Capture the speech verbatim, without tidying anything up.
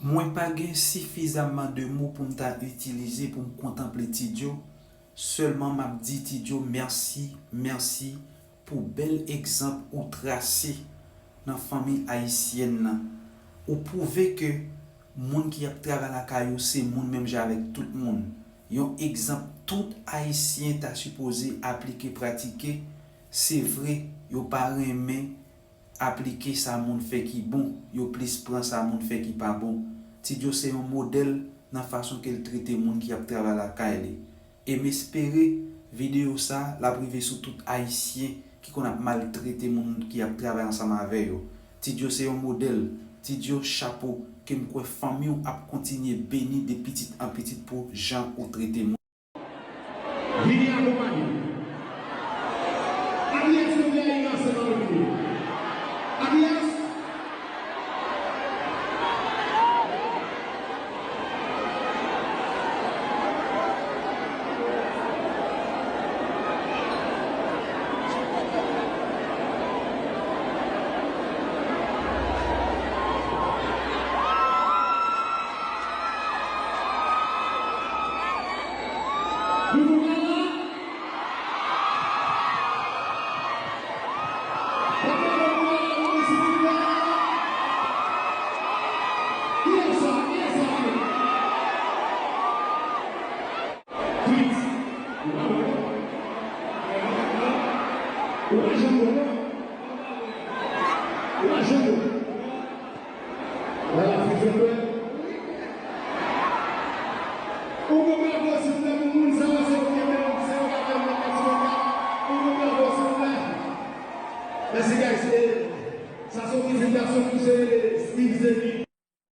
Mwen pa gen sifizamman de mo pou m ta itilize pou m kontanple Ti Djo, sèlman m ap di Ti Djo mèsi, mèsi pou bèl egzanp ou trase nan fanmi ayisyèn nan. Ou pwouve ke moun ki ap travay lakay ou se moun menm jan avèk tout moun. Yon egzanp tout Ayisyen ta sipoze aplike, pratike. Se vre, yo pa renmen aplike sa moun fè ki bon, yo plis pran sa moun fè ki pa bon. Ti Djo se yon modèl nan fason ke l trete moun ki ap travay lakay li. E m espere videyo sa l ap rive sou tout Ayisyen ki konn ap maltrete moun ki ap travay ansanm avè yo. Ti Djo se yon modèl. Ti Djo, chapo, ke m kwè fanmi w ap kontinye beni de pitit an pitit pou jan ou trete moun. Vini akonpanye. Abias, nou vle Ayiga se nan vini. Abias. Fritz. Ou pa bon. Ou pa janm bon. Ou pa janm bon. Vwala, Fritz Antoine.